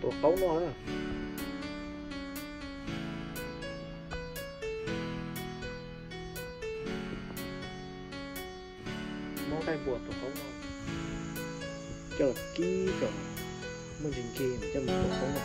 Tus qaub no na. Muab nqaij npua tus qaub no coj los kib kom muaj ntsis nce, coj mus tua qaub no.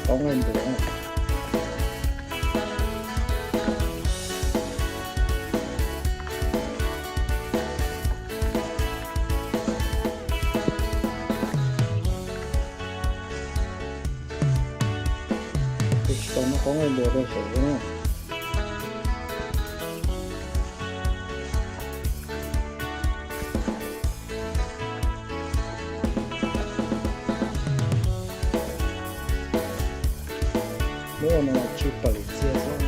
Qaub nqaij npua. Kuv tsis tau muab qaub nqaij npua rau saum no na. Muab ua no tsw pam li txiaj xwb.